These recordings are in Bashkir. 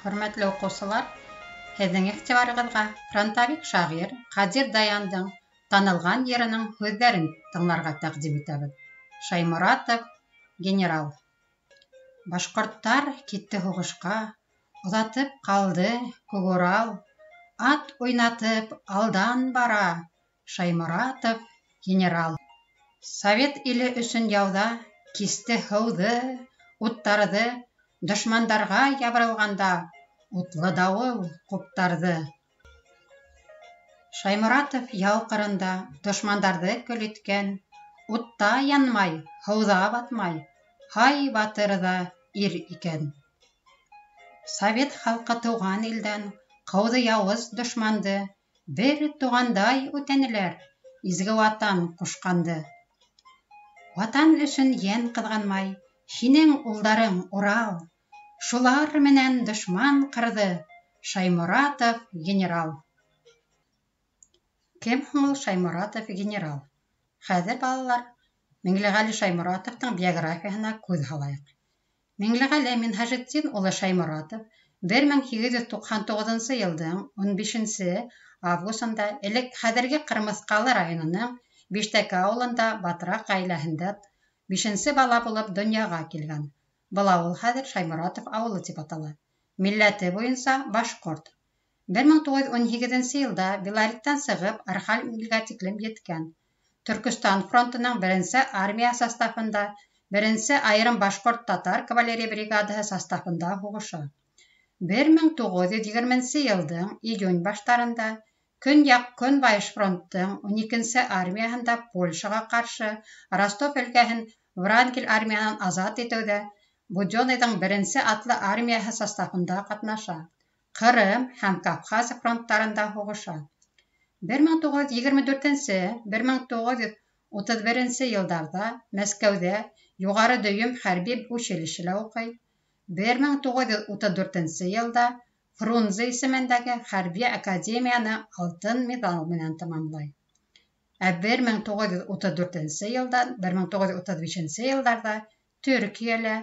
Хөрмәтле уҡыусылар, һеҙҙең иғтибарығыҙға фронтовик шағир Ҡадир Даяндың танылған йырының һүҙҙәрен тыңларға тәҡдим итәбеҙ. Шайморатов генерал. Башҡорттар китте һуғышҡа, оҙатып ҡалды Күк Урал, ат уйнатып алдан бара Шайморатов генерал. Совет иле өсөн яуҙа кисте һыуҙы, уттарҙы, дошмандарға ябырылғанда утлы дауыл ҡуптарҙы. Шайморатов яу ҡырында дошмандарҙы көл иткән, утта янмай, һыуҙа батмай, һай батыр ҙа ир икән. Совет халҡы тыуған илдән ҡыуҙы яуыз дошманды, бер туғандай үтәнеләр изге Ватан ҡушҡанды. Ватан өсөн йән ҡыҙғанмай һинең улдарың, Урал, шулар менән дошман ҡырҙы Шайморатов генерал. Кем һуң ул Шайморатов генерал? Хәҙер, балалар, Миңлеғәле Шайморатовтың биографияһына күҙ һалайыҡ. Миңлеғәле Минһажетдин улы Шайморатов 1899 йылдың 15 августында элек хәҙерге Ҡырмыҫҡалы районының Биштәке ауылында батрак ғаиләһендә бишенсе бала булып донъяға килгән. Был ауыл хәҙер Шайморатов ауылы тип атала. Милләте буйынса башҡорт. 1918 йылда Белореттан сығып Архангелгә тиклем еткән. Төркөстан фронтының беренсе армия составында, беренсе айырым башҡорт-татар кавалерия бригадаһы составында һуғыша. 1920 йылдың июнь баштарында Көньяҡ-Көнбайыш фронттың 12-нсе армияһында Польшаға ҡаршы Ростов өлкәһен Врангель армияһынан азат итеүҙә Будённыйҙың беренсе атлы армияһы составында ҡатнаша. Ҡырым һәм Кавказ фронттарында һуғыша. 1924-1931 йылдарҙа Мәскәүҙә юғары дөйөм хәрби училищела уҡый. 1934 йылда Фрунзе исемендәге хәрби академияны алтын миҙал менән тамамлай. Ә 1934 йылдан 1935 йылдарҙа Төркиәлә,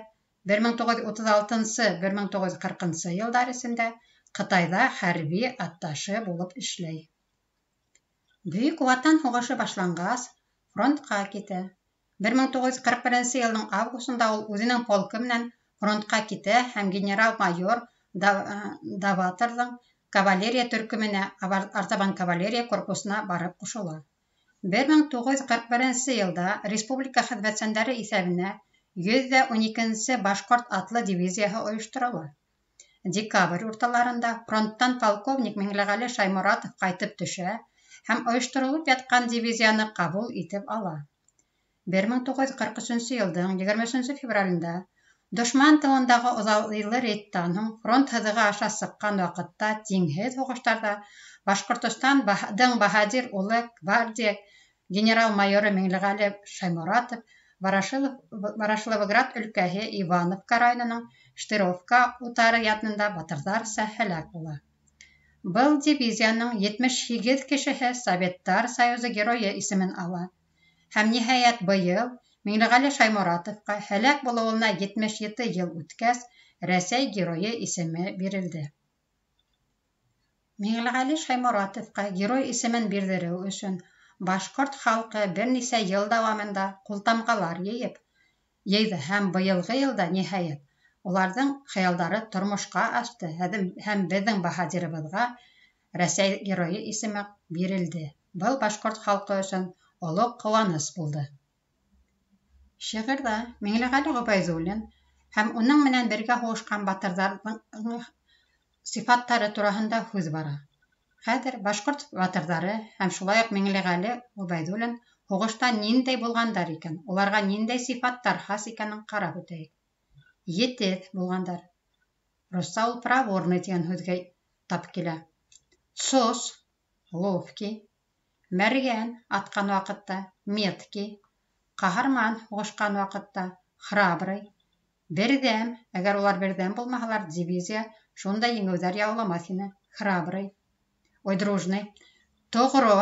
1936-1940 йылдар эсендә Ҡытайҙа хәрби атташе булып эшләй. Бөйөк Ватан һуғышы башланғас, фронтҡа китә. 1941 йылдың августында ул үҙенең полкы менән фронтҡа китә һәм генерал-майор Доваторҙың кавалерия төркөмөнә, артабан кавалерия корпусына барып ҡушыла. 1941 йылда республика хеҙмәтсәндәре иҫәбенә 112-нсе башҡорт атлы дивизияһы ойошторола. Декабрь урталарында фронттан полковник Миңлеғәле Шайморатов ҡайтып төшә һәм ойошторолоп ятҡан дивизияны ҡабул итеп ала. 1943 йылдың 23 февралендә дошман тылындағы оҙайлы рейдтан һуң фронт һыҙығы аша сыҡҡан ваҡытта тиңһеҙ һуғыштарҙа Башҡортостандың баһадир улы гвардия генерал-майоры Миңлеғәле Шайморатов Ворошиловград өлкәһе Ивановка районының Штыровка утары янында батырҙарса һәләк була. Был дивизияның 78 кешеһе Советтар Союзы Геройы исемен ала. Һәм, ниһайәт, быйыл Миңлеғәле Шайморатовҡа һәләк булыуына 77 йыл үткәс, Рәсәй Геройы исеме бирелде. Миңлеғәле Шайморатовҡа герой исемен бирҙереү өсөн башҡорт халҡы бер нисә йыл дауамында ҡултамғалар йыйып йыйҙы һәм быйылғы йылда, ниһайәт, уларҙың хыялдары тормошҡа ашты һәм беҙҙең баһадирыбыҙға Рәсәй Геройы исеме бирелде. Был башҡорт халҡы өсөн оло ҡыуаныс булды. Шиғырҙа Миңлеғәле Ғөбәйҙуллин һәм уның менән бергә һуғышҡан батырҙарҙың сифаттары тураһында һүҙ бара. Хәҙер башҡорт батырҙары һәм шулай уҡ Миңлеғәле Ғөбәйҙуллин һуғышта ниндәй булғандар икән, уларға ниндәй сифаттар хас икәнен ҡарап үтәйек. Етеҙ булғандар. Русса ул проворный тигән һүҙгә тап килә. Сос, ловкий, мәргән атҡан ваҡытта, меткий, ҡаһарман һуғышҡан ваҡытта, храбрый, берҙәм, әгәр улар берҙәм булмаһалар, дивизия шундай еңеүҙәр яуламаҫ ине, храбрый, ой, дружный, тоғро,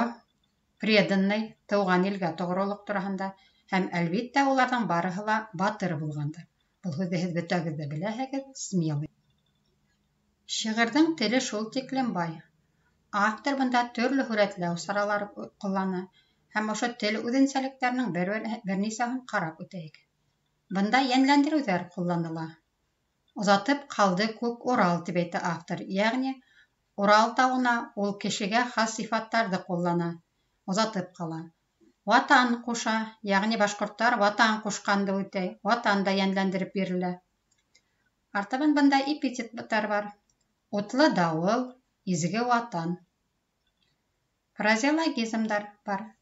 преданный, тыуған илгә тоғролоҡ тураһында һәм, әлбиттә, уларҙың барыһы ла батыр булғандар. Был һүҙҙе һеҙ бөтәгеҙ ҙә беләһегеҙ, смелый. Шиғырҙың теле шул тиклем бай. Автор бында төрлө һүрәтләү саралары ҡуллана һәм ошо тел үҙенсәлектәренең бер нисәһен ҡарап үтәйек. Бында йәнләндереүҙәр ҡулланыла. Оҙатып ҡалды күк Урал тип әйтә автор, йәғни Урал тауына ул кешегә хас сифаттарҙы ҡуллана, оҙатып ҡала. Ватан ҡуша, йәғни башҡорттар ватан ҡушҡанды үтәй, ватан да йәнләндереп бирелә. Артабан бында эпитеттар бар. Утлы дауыл, изге ватан. Фразеологизмдар бар.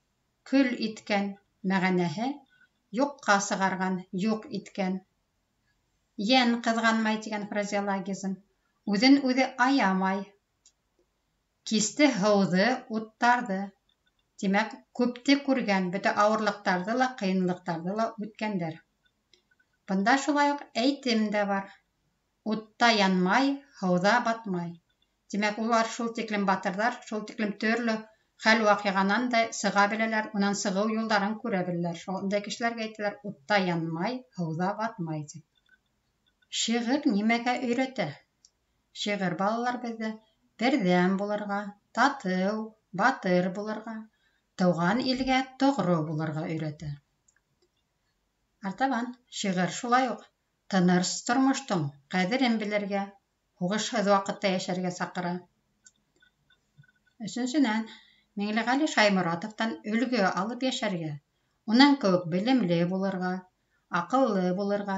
Көл иткән, мәғәнәһе юҡҡа сығарған, юҡ иткән. Йән ҡыҙғанмай тигән фразеологизм. Үҙен үҙе аямай. Кисте һыуҙы, уттарҙы. Тимәк, күпте күргән, бөтә ауырлыҡтарҙы ла, ҡыйынлыҡтарҙы ла үткәндәр. Бында шулай уҡ әйтем дә бар. Утта янмай, һыуҙа батмай. Тимәк, улар шул тиклем батырҙар, шул тиклем төрлө хәл-ваҡиғанан да сыға беләләр, унан сығыу юлдарын күрә беләләр. Шундай кешеләргә әйтәләр, утта янмай, һыуҙа батмай тип. Шиғыр нимәгә өйрәтә? Шиғыр балалар беҙҙе берҙәм булырға, татыу, батыр булырға, тыуған илгә тоғро булырға өйрәтә. Артабан шиғыр шулай уҡ тыныс тормоштоң ҡәҙерен белергә, һуғышһыҙ ваҡытта йәшәргә саҡыра. Өсөнсөнән, Миңлеғәле Шайморатовтан өлгө алып йәшәргә, уның кеүек белемле булырға, аҡыллы булырға,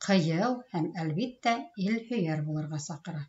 ҡыйыу һәм, әлбиттә, илһөйәр булырға саҡыра.